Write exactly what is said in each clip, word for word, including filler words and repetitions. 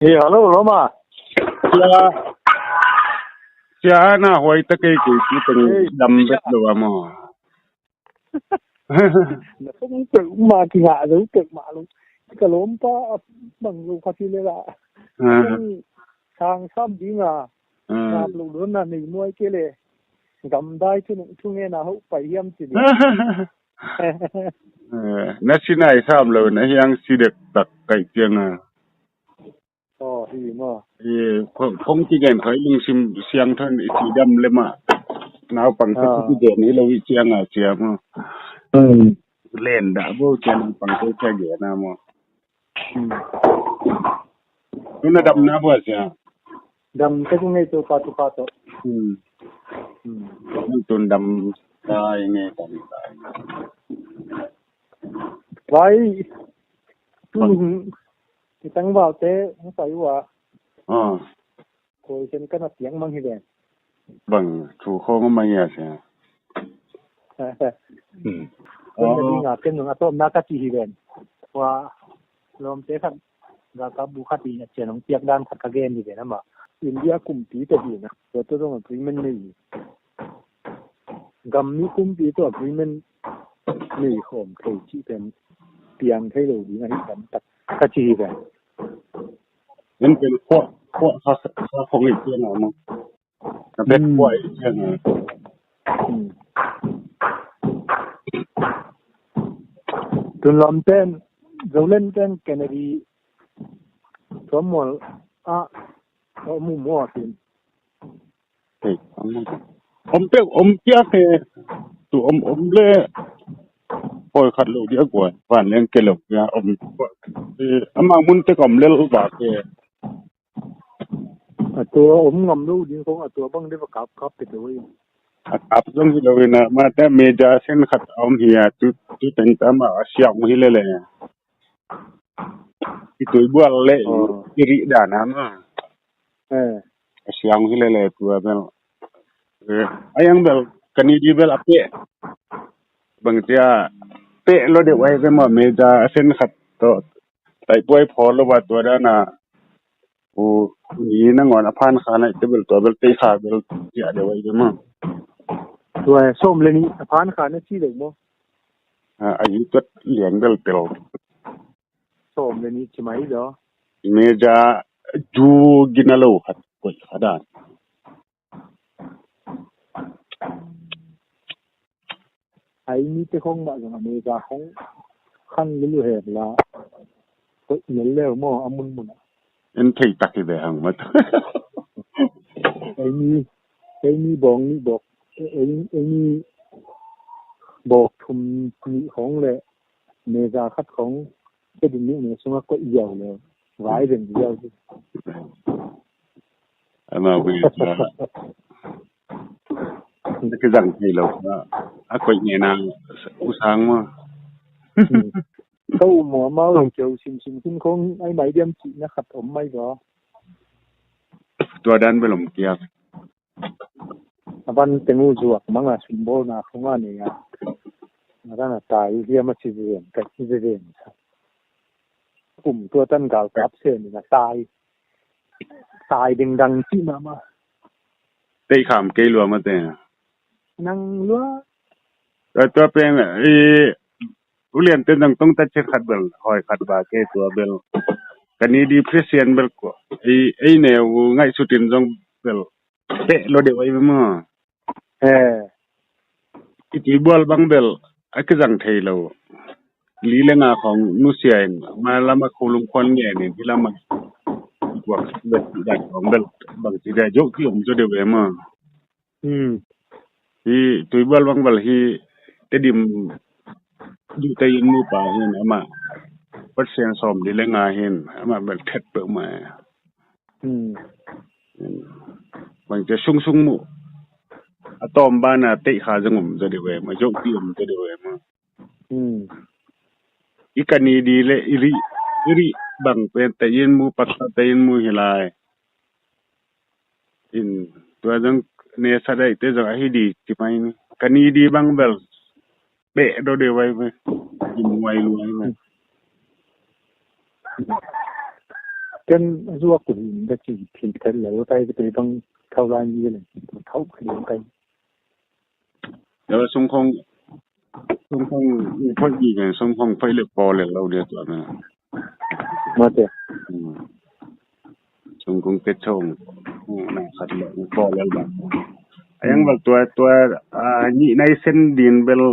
Hello, Lawm a. Sia, sia na huai ta kei kei tu teng dam vet lo a maw. Na song peuh mah kingah zo peuh mah lo. Ka lawmpa a bang lo kha ci le la. Sang sam ding a. Ngap lo lo na nei muai ke le. Gamdai thu nung thu nge na ho pai hiam ci ding. Na sinai sam lo na hiang si dek tak kai ciang a. Aw, hi maw. Kong kigen khoi lungsim siang thon i ci dam le mah. Naupang te kigen hi lo i ciang a cia maw. Len dah bo cia naupang te cia gen a maw. Tuna dam na bo cia. Dam te ku ngei tu pa tu pa to. Tun dam tai ngei dam tai. Vai. Tu. Kitang val te hong pai uh a. Koi sen kana piang mang hi ven. Bang thu khong mang ya se. Koi na ding a ken nung a tawm na ka ci hi ven. Wa lawm te khat ga ka bu khat i a cian hong piak dan khat ka gen hi ven ama. India kumpi te hi na. Wa to dong agreement nei hi. Gam mi kumpi to agreement nei khawm thei cih pen piang thei lo ding ahi tam tak ka ci hi ve. Nen pen khuah khuah kha kha khong i piang a maw. Na pen khuah i piang a. Tun lam pen Zolen pen Kennedy Samuel a mu mu a kin. Om pek om piak he tu om om le poi khat lo dia guai van leng ke lo dia om. Ama mun te kom lel ba ke. A tua om ngam lo ding kong a tua bang de va kap kap pe lo. A kap zong hi lo ina ma te meja sen khat om hi a tu tu teng ta ma a siang hi le le. I tui bual le i ri dan a ma. A siang hi lele tua bel. A yang bel kani di bel a peh. Bang tia peh lo de wai bel ma meja a sen khat to. Tai puai pho lo ba tua dana. U ni na ngon a phan kha na te bel tua bel te kha bel tia de wai bel ma. Tua som le ni a phan kha na ci lo mo. A yi tuat liang bel tel. Som le ni ci mai lo. Meja ju gina lo khat koi khat dan. Ai mi te khong ba jong a meja khong khan lulu he la. Koi mel le mo a mun mun a. En thei tak hi ve hang mat. Ai mi, ai mi bong ni bok. Ai mi bok thum ni khong le meja khat khong. Ka din ni ne sunga koi yau le. Vai den yau. Ama wi ta. Ka zang thei lo. A koi ne na u sang ma. Ka u mo ma u keu sim sim sim khong ai mai diam ci na khat om mai ba. Tua dan belum kiak. A van teng u zuak mang a symbol na khong a nei a. A dan a tai hiam a ci ven ka ci ven. Kum tua tan gal kap se ni na tai. Tai ding dang ci ma ma. Tei kham kei lua ma te. Nang lua. Tua tua pen i ulian te nang tong ta che khat bel hoi khat ba ke tua bel. Kani di presian bel ko. I ei ne u ngai sutin zong bel. Peh lo de wai ma. Eh. I tui bual bang bel a kizang thei lo. Li le nga khong nusia in ma lama khulung khon nge nin hi lama. Buak bet dan khong bel bang ti da jok ti om jo de we ma. Hmm. Hi tui bual bang bel hi Tedim du te in mu pa hin ama. Pat sian som li le nga hin ama bel thet pe ma. Hmm. Bang cia sungsung mu. A tawm bana teih kha zong om zaw deuh e ma, zong pi om zaw deuh e ma. Hmm. I kani di le i ri, i ri bang pen te in mu, pat te in mu hi lai. In tua zong ne sa dai te zong a hi di ci mai ni. Kani di bang bel. Beh do de wai me. In wai lu wai me. Ken a zuak uh hi in ka ci phin khat le lo tai ka tei bang thau lai ni le thau khat le kai. Lo sung khong, sung khong ni phai ki ken sung khong phai le paw le lo dia tua na. Ma te. Hmm. Sung khong te chong. Hmm, na khat le paw le ba. A yang bal tua tua a ni nai sen din bel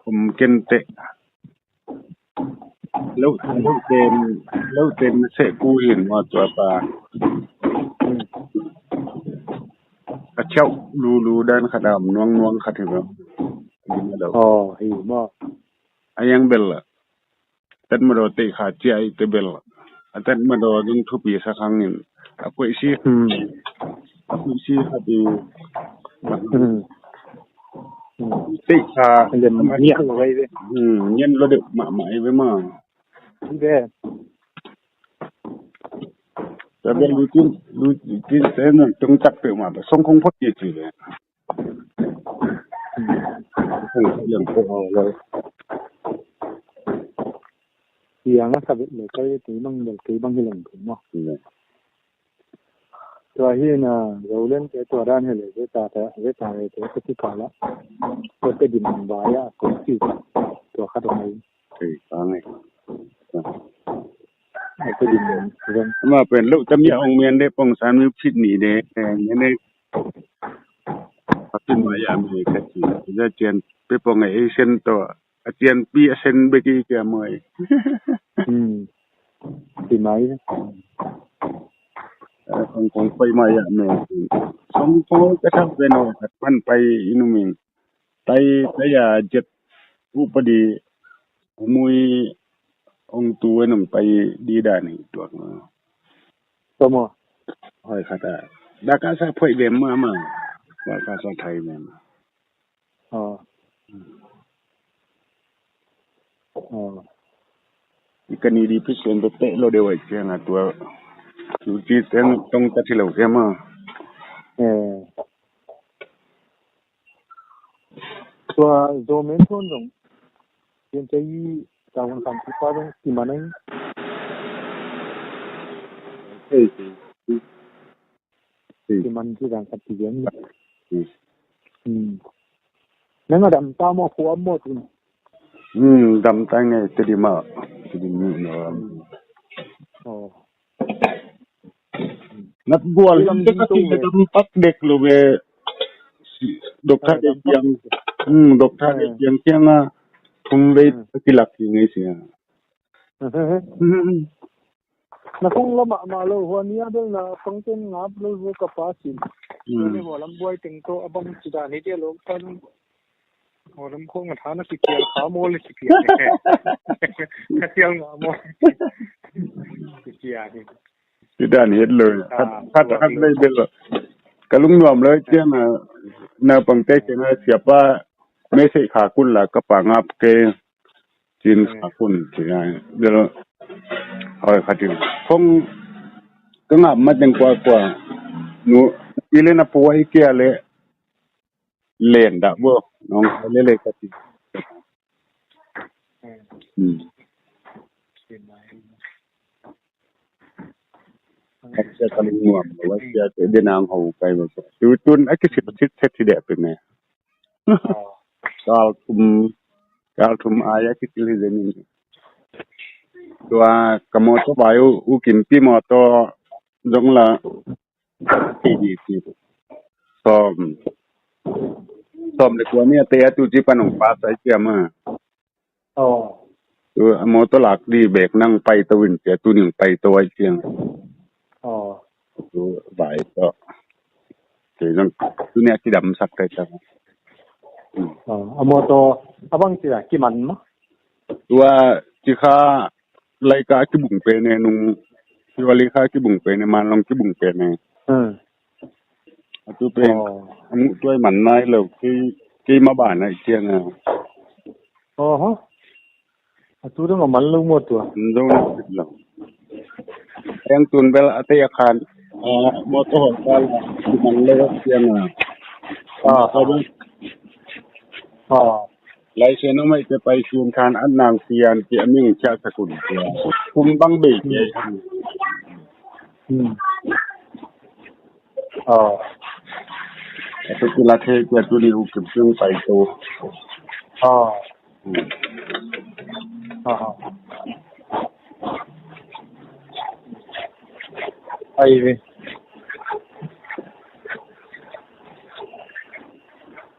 um ken te. Lo lo ten lo ten na se ku hin ma tua pa. A chau lu lu dan khat am nuang nuang khat hi ba. Gin lo. Oh, hi ma. A yang bel la. Tat ma do te kha chia i te bel la. A tat ma do dung thupi sa khang in. A kuai si. Hmm. A kuai si khat i. Hmm. Hmm. Te kha. Lem ma niak lo gai ve. Hmm. Ngen lo de ma ma i ve ma. Ve. Tapi lutin lutin saya nak tungtak tu mah, song kong phot ye tu ya. Song kong yang ko lo. Yang a sabit le kai tu mang del kai bang hilang tu mah. Tua hi na Zoland te tua dan hi le zeta ta zeta le te ka ti ka la. Tua te din ba ya ko ti tua khat mai. Ei, ka ngai. Ei, ka din ba. Ma pen lo tam ya ong mian de pong san mi phit ni de. Eh, ne ne. Patin ma ya mi ka ti. Za chian pe pong ei sen to. A cianpi a sen bek i kia mai. Hmm. Ti mai. Kong kong pai mai a me. Song kong ka thak ve no kat man pai inuming. Pai pai a jet upadi mui ong tu enong pai di dan hi tuak no. Tomo. Hoi kata. Da ka sa phoi ve ma ma. Da ka sa thai ve ma. Oh. Oh. Ikan ini pis yang tete lo dewa yang atua. Luci yang tong tadi lo kema. Eh. Tua zo men thon zong. Yang cai taun kan kita zong kimanai. Eh. Ti man ci dan khat ti gen. Hmm. Nang a dam ta maw, khuam maw tun? Hmm, dam ta nge, te di ma. Te di mi no. Oh. Nat gual lam te ka ti le dam tak dek lo ve. Doktor de piang. Hmm, doktor de piang kiang a. Kum ve kilak ki ngai sia. Hmm. Na kong la mahmah lo, hua ni a bel na pangten ngap lo, hua ka pa sin. Hmm. Hua lam buai teng to, a bang ci dan hi tia lo, pan hua lam khong a tha na kipial kha maw le kipial. Ka pial ngap maw. Kipial hi. Ci dan hi lo. Ah, khat, khat, khat le bel. Ka lungnuam lo, tia na, na pangte ke na siapa, message kha kun la, ka pa ngap ke. Cin kha kun ci ngai. Bel hoi khatin khong ka ngap mateng kuakua. Nu ile na puai kia le len dah bo. Nong le le kati. Hmm. Asia ka lungnuam lo, asia te denang ho kai ba. Tutun a kisit sit set si deh pe me. Kal thum, kal thum ai a kisil hi zenin. Tua ka mawtaw vai uh, u Kimpi mawtaw zong la, ti di ti. Sawm. Sawm le kua ni a te a tu ci pan hong pa sai ciam a. Oh. Tu a mawtaw lak di bek nang pai to in cia tu ning pai to ai ciang. Oh. Tu vai to. Kei zong tu nia kidam sak kai ta. Oh. A mawtaw a bang cia kiman ma. Tua ci kha laika kibung pe ne nung. Ci wali kha kibung pe ne man long kibung pe ne. Hmm. A tu pen a muh tuai man nai lo kei, kei ma ba nai ciang a. Oho. A tu dong a man lo maw tua. An dong lo. Eng tun bel a tei a khan a mawtaw hawh kal a man lo ciang a. Ah. License a maite pai sin khan an nang pian ti a ming cia sakun cia. Kum bang bei cia. Hmm. Ah. Atu kila thei kia tu ni u kim sung pai tu. Ah. Hmm. Ah. Ai ve.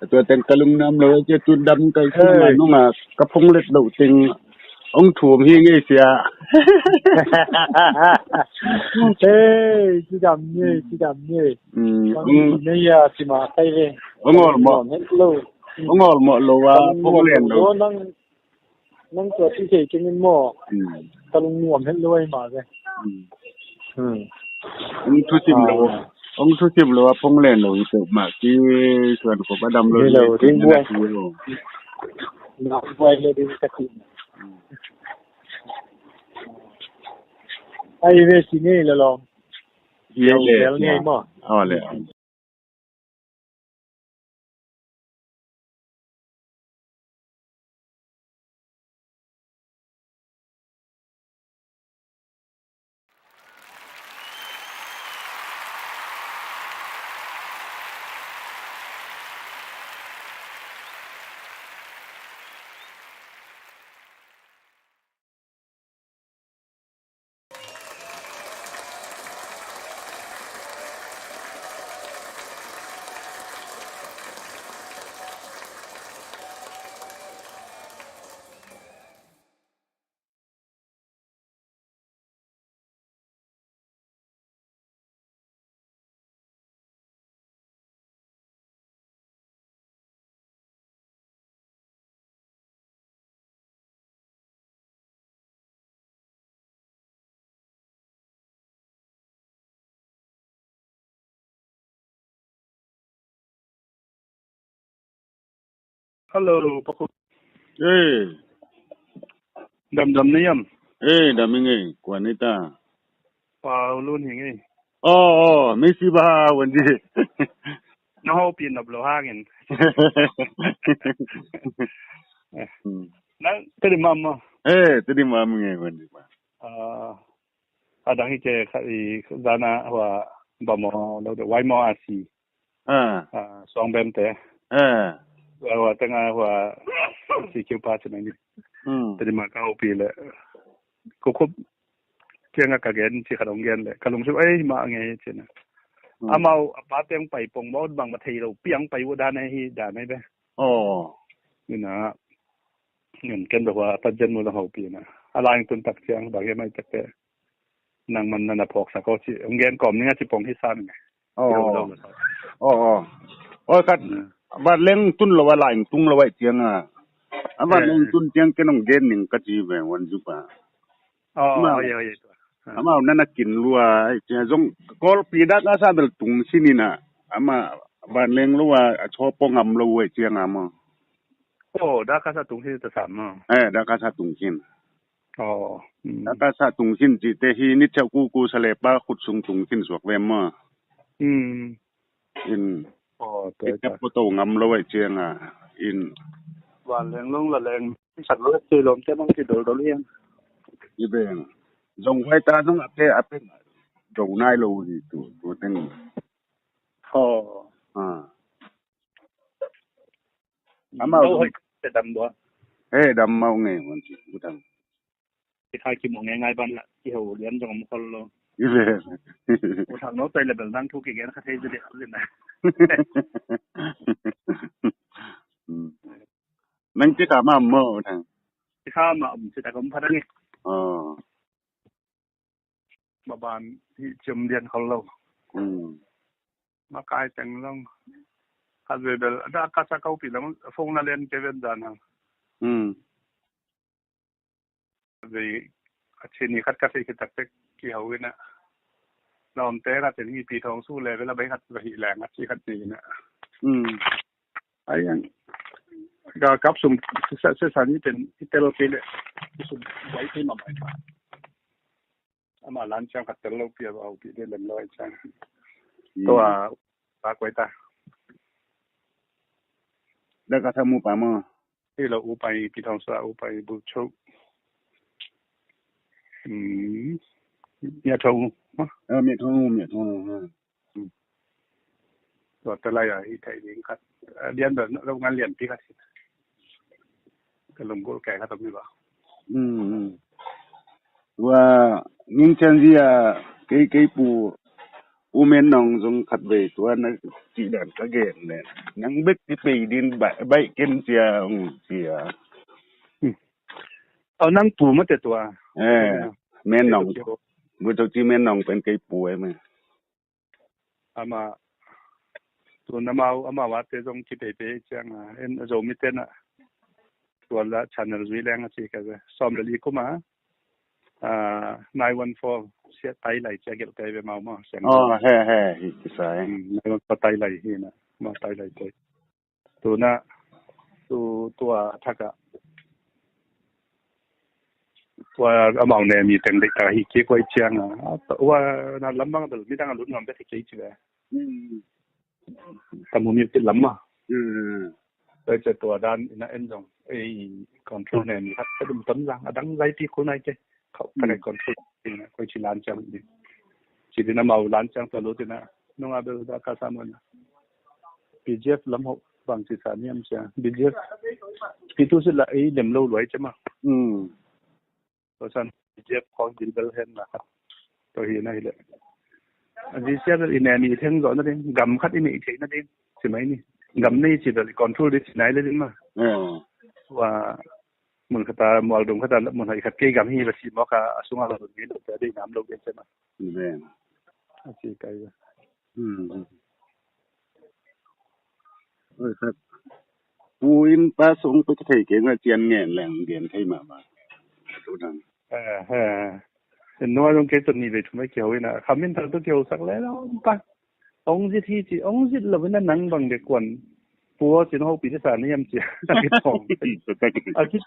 Tua teng ka lungnuam lo, tua tu dam kai sung a nunga ka phung let lo teng ong thum hi ngei sia. Hey, ci dam ngei, ci dam ngei. Mm, ong ci ngei ya, ci ma kai ve. Ong ol mo. Ong ol mo lo wa phung len lo. Nang Nang tua ci thei keng in maw? Hmm. Ka lungnuam het lo ai mah ve. Hmm. Hmm. Ong thusim lo. Ah. Ong thusim lo a phung len lo hi peuhmah ci suan ko ka dam lo hi lo, ding buai. Ding buai le ding ka ci. Hmm. Ai ve ci ngei lo lo. Ye le. Ngei maw. Aw le. Hello, Paku. Hey. Dam dam na hiam? Hey, dam ing ei, kua hi ta. Pau Lun hi ing ei. Oh, oh, misi ba wan di. Na hau pi nop lo hangin. Hmm. Na, tadi mama. Hey, tadi mama ing ei wan di ma. Ah. A dang hi kei kha i zana hua bamaw lo de, Waimau a si. Ah. Ah, suang bem te. Ah. Hua, hua tenga hua si kiu pa ci mai ni. Hmm. Tadi ma ka upi le. Ko khup kianga ka gen ci kha dong gen le. Ka lungsim ei ma nge ci na. Hmm. Amau a pa teng pai pong maw bang ma thei lo piang pai u dan ei hi dan ei be. Oh. Ina. Ngen ken do hua ta jen mu lo hau pi na. A lai tun tak ciang bang he mai tak te. Nangman na na phawksak aw ci, hong gen kawm ning a ci pong hi sa ning. Aw, aw. Aw, aw. Aw, khat, vanleng tun lo a, laing tung lo a ciang a. A vanleng tun ciang ken hong gen ning ka ci ve wan zu pa. Aw, aw, ye, ye. Amau na na kin lua a ciang zong Kawlpi dak a sa bel tung sin in a. Ama vanleng lo a, a chaw pong am lo a ciang a maw. Aw, dak a sa tung sin ta sa maw. Eh, dak a sa tung sin. Aw, mm. Dak a sa tung sin cihte hi ni cheu kuku sa le pa khut sung tung sin suak ve maw. Mm. In. Aw, tua i tep ko to ngam lo ai ciang a. In. Vanleng long la leng sak lo ci lom te mang ci dol dol hiang. I beng. Zong vai ta zong a pe a pe. Zong nai lo hi tu, tu teng. Aw. Ah. Amau hoi te dam bua. He dam mau nge wan ci utang. Ki kha ki mu nge ngai ban la ki ho lian jong mu khol lo. Ile. Utang no tai le bel nang thu ki gen kha thei jeli kha lina. Hmm. Nang ci kha ma mo utang. Ci kha ma um ci ta kom pha dang ni. Oh. Maban hi ciam lian khol lo. Hmm. Makai teng long. Khat ve bel da ka sa kau pi long phone na len ke ven dan ha. Hmm. Ve a chini khat ka thei kitak tek ki hau ina. Lawm te na ten hi pi thong su le ve la bai khat va hi leng a chi khat ni ina. Hmm. Ai ang. Ga kap sum sa sa sa ni ten i tel ke le. Sum bai ke ma bai. Ama lan chang khat tel lo pia ba au pi de lem lo ai chang. Hmm. Tua ba koi ta. Da ka thamu pa mo. Hi lo u pai pi thong sa u pai bu cho. Hmm. Mia Thong. Ha? Ah, Mia Thong, Mia Thong, ha. Hmm. Tua ta lai a hi thei ding khat. Ah, lian bel lo ngan lian pi khat. Ka lunggulh kei khat om hi ba. Hmm, hmm. Tua Nging Chan Zi a kei, kei pu U Men Nong zong khat vei tua na cih dan ka gen le. Nang bek ci pei din bai, bai ken cia, ong cia. Hmm. Au, nang pu mate tua. Eh, Men Nong. Pu Thok Ci Men Nong pen kei pu e me. Ama, tun amau, amau a te zong ci pei pei ciang a, en a Zomi te na. Tua la channel zui leng a ci ka ve. Sawm le li kum a, ah, nine one four sia tai lai cia gelh tai ve mau mau siang. Oh, he, he, hi kisa e. Hmm, nine one four tai lai hi na, mau tai lai tai. Tuna, tu, tua thak a, tua amau ne mi teng dei ta hi kik wai ciang a. Tua na lam bang bel midang a lut ngam bek hi kei ci ve. Hmm. Tamu mi ti lam ma. Hmm. Tua cia tua dan ina en zong. Ei control ne mi hat ka dum tam zang. Adang zai pi khul nai te. Khau ka nai control. Ina koi ci lan ciang ni. Ci dina mau lan ciang tua lut ina. Nung a bel da ka sa mo na. P G F lam ho bang ci sa niam cia. P G F. Pi tu si la ei lem lo luai cia ma. Hmm. Tua san P G F khawng bilbel hen na khat. Tua hi na hi le. A zi sia bel i ne mi theng zo na ding. Gam khat i nei thei na ding. Ci mai ni. Gam nei ci bel i control di ci nai le ding ma. Hmm. Tua mun khat a mual dung khat a mun hai khat kei gam hi ba ci mawk a a sung a lo dun ni lo te dei nam lo gen cia ma. Ven. A ci kai ba. Hmm. Oi, khat. Pu in pa sung pu thei kei nga cian ngen leng gen thei ma ma. Tu dang. Eh, eh. En nua dong kei tun ni ve thum ai kiau ina. Khamin thal tu kiau sak le lo pa. Ong zit hi ci, ong zit lo ina nang bang de kuan. Pu cin ho pi de sa ni yam ci. A ki thong. A ki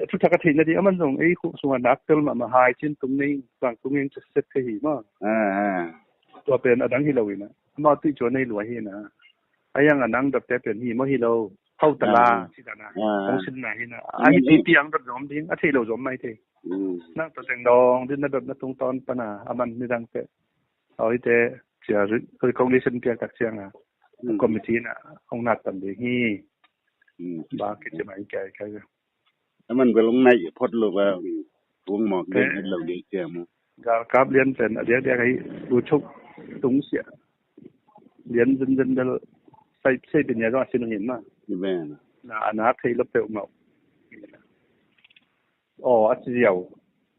thu thak a thei na di aman zong ei khu sung a nak tel ma ma hai cin tung nei bang tung eng ci set thei hi ma. Ah, ah. Tua pen adang hi lo ina. Amau tui cua nei lua hi na. A yang a nang dot te pen hi maw hi lo. Hau ta la, ci ta na. Hong sin na hi na. A hi pi pi ang dot zom ding, a thei lo zom mai thei. Nang ta teng dong, din na dot na tung ton pa na, a man ni dang te. Hau hi te, cia recognition piak tak ciang a. Committee na, hong nat tan ding hi. Ba ki ci mai kai kai. Aman bel ong nai phot lo ba, ong mawk gen lo dei cia mu. Galkap lian pen a diak diak ahi, u chuk tung sia. Lian zen zen bel sai sai pen ya zong a sin hin ma. Ni ben. Na a nak thei lo peuh mawk. Aw, a ci ziau.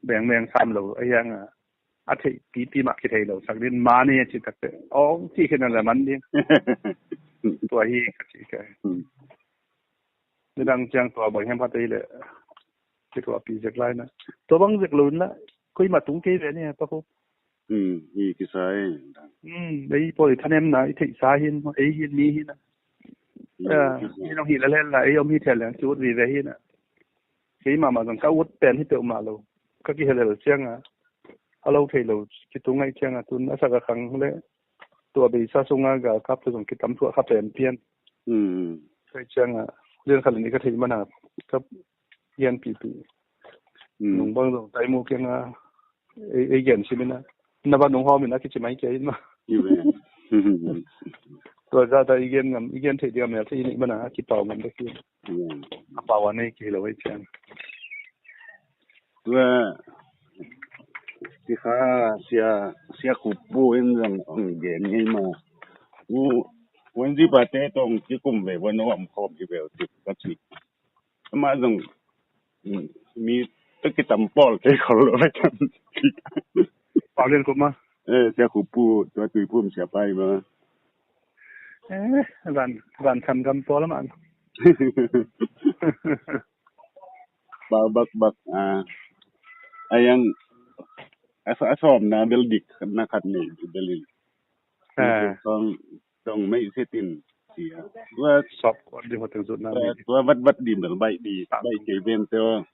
Beng beng sam lo a hiang a. A thei pi pi mah kithei lo sak din mani a ci takte. Ong ci khin a la man ding. Tua hi ka ci ka. Nidang ciang tua bang hiam khat ei le. Ci tua pi zek lai na. Tua bang zek lo na. Koi ma tung kei ve ni pa ko. Hmm, hi kisa e. Hmm, ei poi thanem na i thei sa hin, ei hin mi hin na. Hi nong hi la len la, ei om hi thei leng ci ut vi ve hin na. Kei mama zong ka ut pen hi peuh mah lo. Ka kihelel ciang a. A lo thei lo, kitung ngai ciang a tun a sak a khang le. Tua beisa sung a galkap te zong kitam thuah kha pen pian. Kai ciang a. Lian khalin i ka thei mana. Ka pian pipi. Nung bang zong tai mu kiang a. Ei gen simin a. Na ba nung hawmin a kici mai kia in ma. Tua za ta i gen ngam, i gen thei dia mel thei i neih mana a kipau ngam dek hi. A pau a nei kei lo ei cian. Tua, sikha sia, sia khupu in zang ang gen ngei ma. U, wan zi pa te tong kikum ve, wan om khom hi ve, ti ka ci. Ama zong, mm, mi te kitam pawl te khol lo ve tam. Pawl in kuma. Eh, sia khupu, tua tui pum sia pai ma. Eh, ran, ran tham gam pawl ma. Pau bak bak, ah, a yang, a sa, a sawm na bel dik, na khat nei, bel in. Ah. Song, song mei setin, sia. Tua, sop, di hotel zut na tua, mei. Tua vat vat di bel bai di, bai kei ben teo.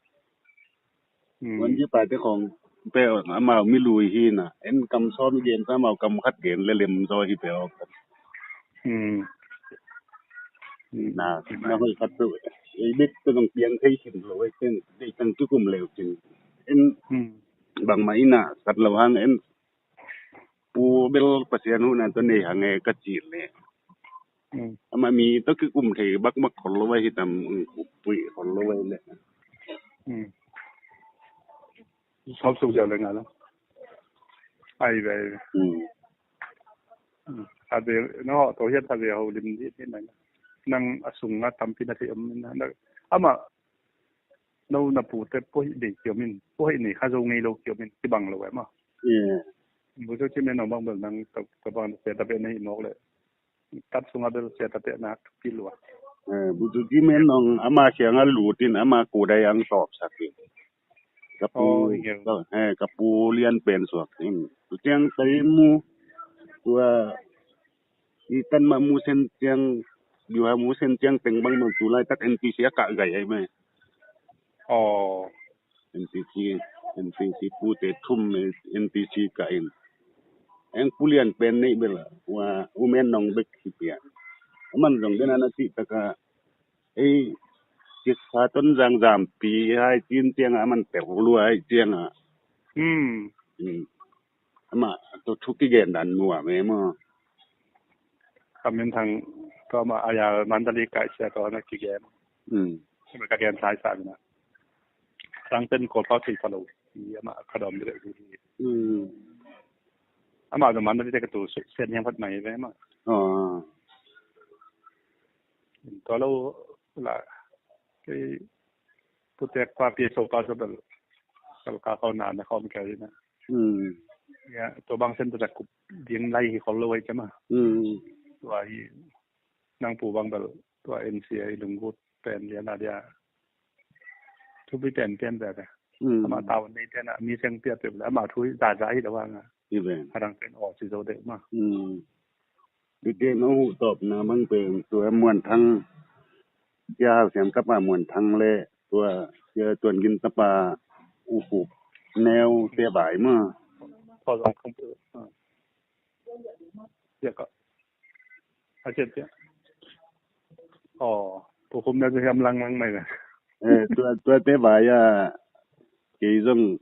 Hmm. Wan ci pa te khong pe amau mi lui hi na. En kam sawm gen sa amau kam khat gen le lem zaw hi pe ok. Hmm. Na, na hoi khat tu. Ei bek tu nong piang thei sin lo ei ten. Dei tang tu kum leu sin. En bang ma ina kat lo hang en. Pu bel Pasian huhna tawh nei hang e ka cih leh. Mm. Amah mi tawh kikum thei bakbak khol lo vai hi tam, um, puih khol lo vai leh. Mm. Sawp suk ziau leh ngah lo. Ai ve, ai ve. Mm. Mm. Khat ve, no, to hiat khat ve ho lim di, di nang. Nang a sung a tampi na thei om na. Amah, no na pute puahi nei kiom in, puahi nei kha zo ngei lo kiom in, kibang lo em a. Yeah. Bu zo ci men no bang bel nang to, to bang se ta pe nei mok leh. Tat sunga bel sia tate na thupi lua. Eh, bu tu ci men nong ama kianga lut in ama kudai ang tawp sak in. Ka pu, oh, iya. Ka, eh, ka pu lian pen suak in. Tu ciang tai mu, tua, i tan ma mu sen ciang, yu ha mu sen ciang teng bang bang tu lai tak N P C a kah gai ai mai. Oh. N P C, N P C pute thum, N P C kah in. Eng pu lian pen nei bel a, wa, u men nong bek hi pia. Aman zong den ana cih taka, ei, kisa ton zang zampi hai cin cianga, aman tel lua hai cianga. Hmm. Hmm. Amah tua thu kigen dan nuam e maw. Ka min thang tua amah a ya Mandalay kai sia tua na kigen. Mm. Ka gen sai sa mina. Sang ten ko pa thei palo. Amah ka dom de. Mm. Amah tua Mandalay te ka tu sen yang phat mai ve amah. Oh. Tua lo la. Kei putek pa pi so pa so bel. Kal ka kau na na kau mi kai na. Hmm. Ya, tua bang sen tua kup ding lai hi khol lo wai cama. Hmm. Tua hi nang pu bang bel tua N C A lunggut pen lian a dia. Thupi pen pen bel. Hmm. Ama tau nei pen a mi seng pia pia bel ama thu za za hi lo wang a. Hi pen. Harang pen o si zo de ma. Hmm. Tute no hu tawpna mang pen tua Muan Thang. Sia Hau Siam tapa Muan Thang le tua sia Tuan Gin tapa U Khup Neu te bai ma. Tua zong kong pu. Sia ka. A sia sia. Oh, U Khup Neu sia hiam lang lang mai le. Eh, tua, tua te bai a kei zong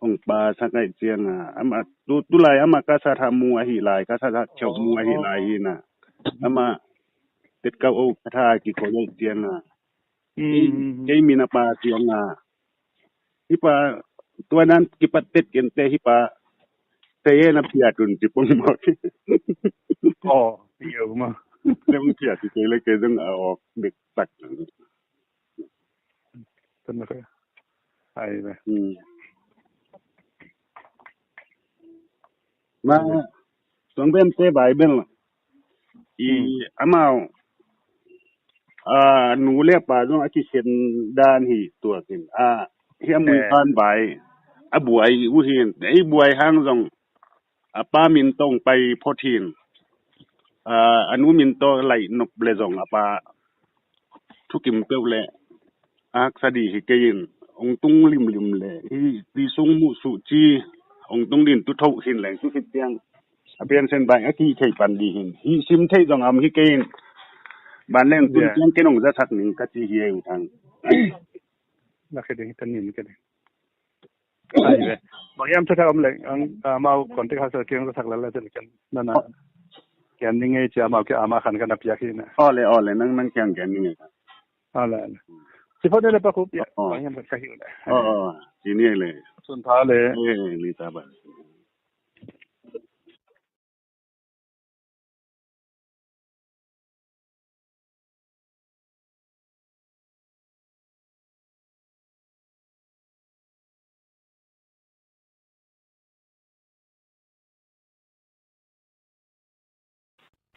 ong pa sak ai cianga, ama tu, tu lai ama ka sa tha mu ahi lai, ka sa tha chok mu ahi lai hi na. Ama tet kau o ka tha ki ko ai cianga. Mm, kei, mm, mm, kei min a pa cianga. Hi pa tua nan kipat tet ken te hi pa te ye na pia tun ti pong mo. Oh, yo ma. Te ong pia ti kei le kei dong a ok dek tak. Ai ve. Hmm. Ma, tuang bem te bai bel. I, hmm, amau. A, nu le pa zong a kikhen dan hi tua kin. A, hi a mui, eh, pan bai. A buai uh hin. Ei buai hang zong. A pa min tawh pai phot hin. A, a nu min tawh laih nop le zong a pa thukim peuh le a haksa dih hi kei in. Ong tung limlim le hi ti sung muh suh ci. Ong tung din tu tho hin leng tu khit tiang. A pian sen bai a ki thei pan dih hin. Hi sim thei zong am hi kei in. Ban leng tun, yeah, tiang ken ong za sak ning ka ci hi ei u thang. Na khe ding, ka nin khe ding. Ai ve. Bang hiam thakhat om leng, ang, ah, mau contact ha sa kiang thakhat la la tel kan. Na na. Kian ning ei cia mau kia ama khan kan a piak hi na. Ole, ole, nang, nang kiang kian ning ei. Ole, ole. Ci phone le pa Khup ya. Oh. Bang hiam ka hi le. Oh, oh. Ci ni le. Sun tha le. Eh, ni ta ba.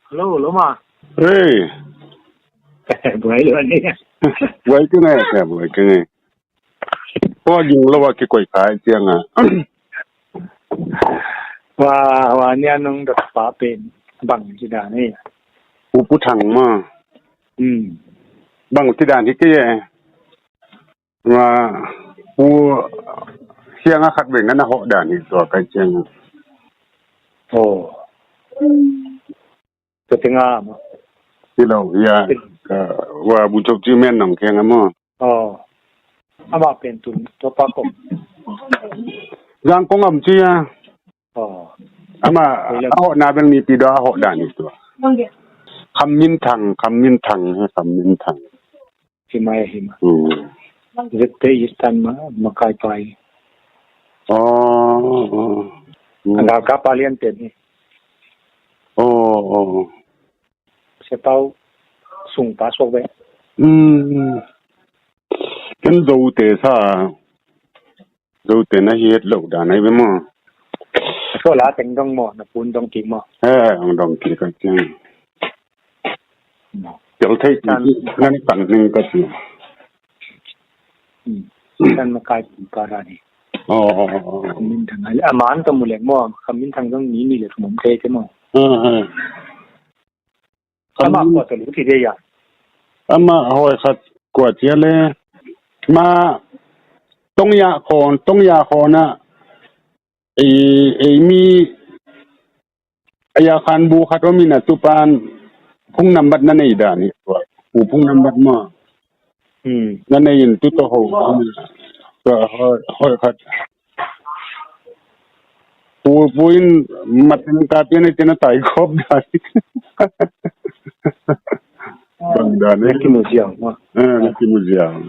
Hello, Loma. Hey. Buai lo ni. Buai ke ngai, buai ke ngai. Ko ging lo wa kikoih kha ciang a. Wa, wa nia nong dot pa pen bang ci dan hi. U Pu Thang ma. Hmm. Bang ci dan hi ke ye. Wa Pu Siang a khat ve nga na ho dan hi tua kai ciang. Oh. Tua teng a ma. Hi lo, ya. Ka, wa bu chok ci men nong kiang a ma. Oh. Ama pen tun, tua pa kong. Zang kong am ci a. Oh. Ama a hoh na bel nipi dua a hoh dan i tua. Kham Min Thang, Kham Min Thang, he Kham Min Thang. Himai, himai. Hmm. Zette Eastern ma, makai pai. Oh, oh. Hmm. Angka ka palian ten hi. Oh, oh. Sepau sung pa sok be. Hmm. Ken Zote sa. Zote na hiat lo dan ai be maw. So la teng dong maw, na pun dong kik maw. Eh, ang dong kik ka ciang. Tel thei tan nan kan ning ka ci. Hmm. Tan makai pi para ni. Oh, oh, oh, oh. Kham Min Thang ai. Aman ka mu leng maw, Kham Min Thang dong ni ni le thum thei te maw. Ah, ah. Ama kua ta lu ti de ya. Ama hoi khat kua cia le. Ma tong ya khon, tong ya khon a. Ei, ei mi a ya khan bu khat om in a tupan phung nambat na nei dan hi tua. Pu phung nambat ma. Hmm. Na nei in tu to ho. Tua hoi, hoi khat. Pu, pu in mat in ka pian ai tina tai khop dan. Bang dan. Na kimu ziau ma. Eh, na kimu ziau.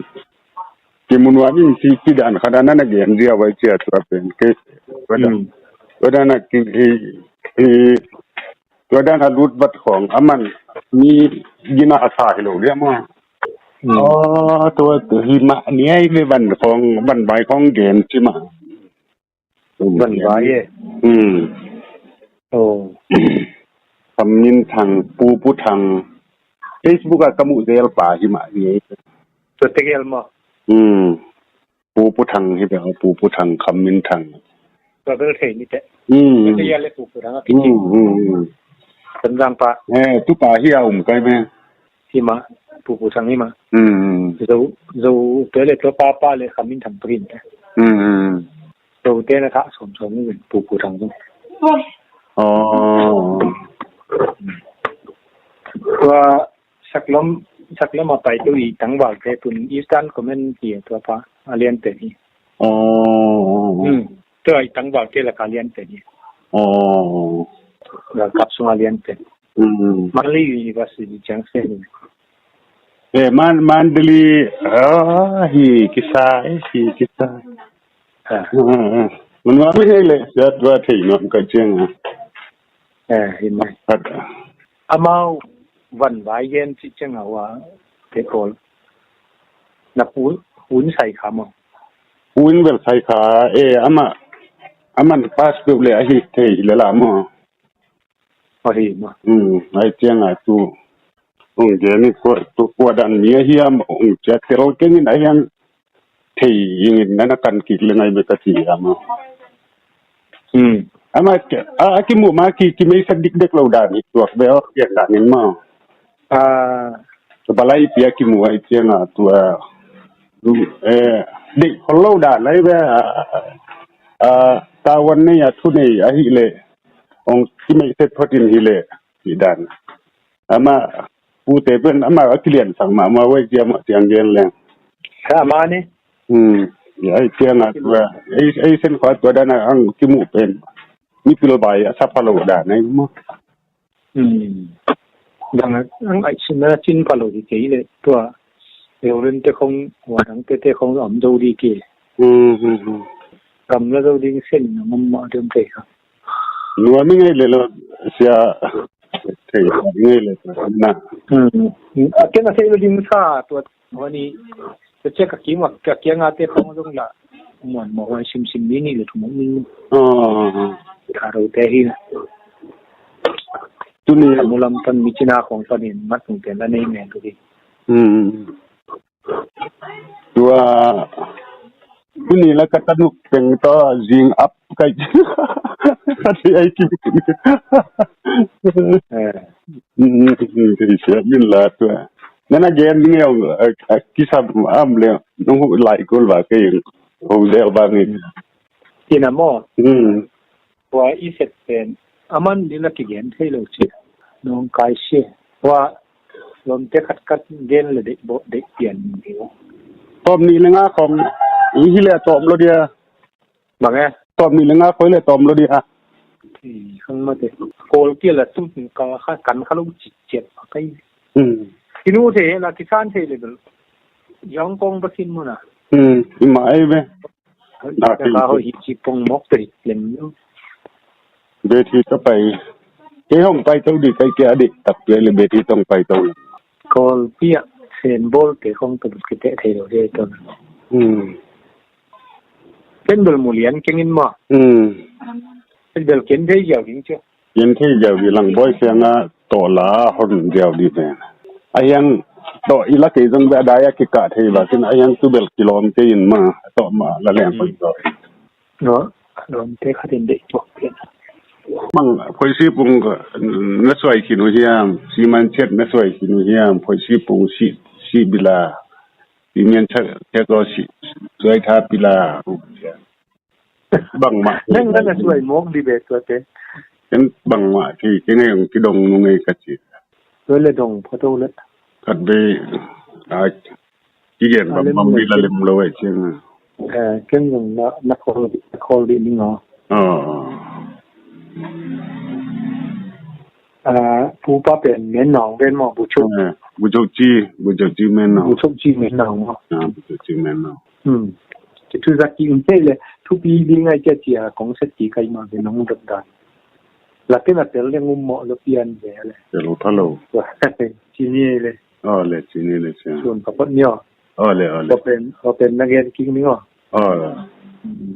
Kimu nuam in ci, ci dan khat a na na gen ziau ai cia tua pen. Ke, tua dan. Hmm. Tua dan a ki, i, i, tua dan a lut vat khong. Aman, mi gina a sa hi lo dia ma. Hmm. Oh, tua, tua hi ma, ni ai ve van khong, van vai khong gen ci ma. Van vai e. Hmm. Oh. Kham Min Thang, Pu Pu Thang. Facebook a ka mu zel pa hi ma hi. Tua te gel ma. Hmm. Pu Pu Thang hi bel, Pu Pu Thang, Kham Min Thang. Tua bel thei ni te. Hmm. Tua te gel le Pu Pu Thang a kiti. Hmm, hmm, hmm. Kan zang pa. Eh, tu pa hi a um kai me. Hi ma, Pu Pu Thang hi ma. Hmm, hmm. Zo, Zo, tua le tua pa pa le Kham Min Thang pa hin te. Hmm, hmm. Zo te na kha som som ni Pu Pu Thang zo. Oh. Tua Saklom, Saklom a pai tu i tangval te tun Eastern Command ti tua pa a lian te hi. Oh. Hmm. Tua i tangval te la ka lian te hi. Oh. La kap sung a lian te. Hmm. Mandalay University ciang se ni. Eh, Man, Mandalay, ah, hi kisa, eh, hi kisa. Ah. Ah, ah. Mun wa mi hei le, sa tua thei nuam ka ciang a. Eh, hi mai. At. Amau van vai gen ci ciang a wa te kol. Na pu, un sai kha mo. Un bel sai kha, eh, ama, aman pass bel le a hi thei le la mo. Ahi ma. Hmm, ai ciang a tu. Ong gen ni ko tu ko dan mi ahi am ong cia tel keng in ahi ang thei ing in nana kan kik le ngai be ka ci ama. Hmm. Ama a, a kimu ma ki, ki mei sa dik dek lo dan hi tuak be ok gen dan in ma. Ah. Balai pia kimu ai ciang a tua. Eh, dek lo dan lai be a, a, a, tawan nei a thu nei ahi le. Ong ki mei set photin hi le. Hi dan. Ama, pute pen, ama a kilian sang ma, ama wai cia ma tiang gen leng. Ka ama ni? Hmm, ya, ai tiang a tua, ai, ai sen kha tua dan a ang kimu pen. Mi pil bai a sa pha lo dan, ai mo. Hmm. Dang a, ang ai sin na cin pha lo hi kei le, tua. Eulen te khong, wa dang te te khong om zo di ke. Hmm, hmm, hmm. Kam la zo ding sen na mam ma dem te ka. Nuam i ngei le lo sia. Thei ngei le na. Hmm. A ken a thei lo ding sa tua wani. Tua cia ka kiang a, ka kiang a te khong zong la. Muan mo wai sim sim ni ni le thu mo ni. Oh. Ka ro te hi. Tuni. Ka mu lam pan mi cina khong pan in mat tung te la nei men tu hi. Hmm. Tua tuni la ka tanuk teng tawh zing ap kai. Ati ai ki. Eh. Sia min la tua. Nana gen ding e ong, a, a, kisam am le nong hu lai kul ba kei ong del ba ngi. Tina mo. Hmm. Tua i set pen aman ni la kigen thei lo ci. Nong kai sia. Tua lom te khat khat gen le dek bo dek pian ni. Tom ni le nga khong i hi le tom lo dia. Bang e? Tom ni le nga khoi le tom lo dia. Ei, khang mate. Kawl kia la tum kal kha, kan kha lo cicet pa kai. Hmm. Kinu thei la kisan thei le bel. Yong kong ba sin muna. Hmm, ima ai be. Na ka ho hi ci pong mok te lem lo. Beti to pai. Ke hong pai to di kai ke adik tak pe le beti tong pai to. Kawl pia sen bol te hong to ke te thei lo de to. Hmm. Ken bel mulian kengin ma. Hmm. Ken bel ken thei yau ding cho. Yen thei ziau hi lang boi sianga to la hon ziau di pen. A hiang to ila kei zong be a dai a kika thei ba kin a hiang tu bel kilom te in ma to ma la leng koi to. No, lom te kha den de to pen. Mang koi si pung na suai kinu hiam, si man chet na suai kinu hiam, koi si pung si, si bila, si mian chet, chet ko si, suai tha bila. Bangmah. Nang na suai mawk di be tuate. Ken bangmah ci, ken ngai ong kidong nu ngai ka ci. Tua le dong pha to le. Khat be, a, kigen bang bang bi la lem lo e cing. Eh, ken zong na, na khol, na khol di ning o. Oh. Ah, pu pa pen men nong pen mo bu chuk. Eh, bu chuk ci, bu chuk ci men nong. Bu chuk ci men nong mo. Ah, bu chuk ci men nong. Hmm. Ci thu zak ki in te le, thupi ding ai cia cia kong set ki kai ma ve nong dot dan. La ke na tel le ngum mo lo pian ve le. Tel lo tha lo. Ci ni le. Oh, le, ci ni le, ci. Sun ka pot ni o. Oh, le, oh, le. Open, open na gen king ni o. Oh, le. Hmm.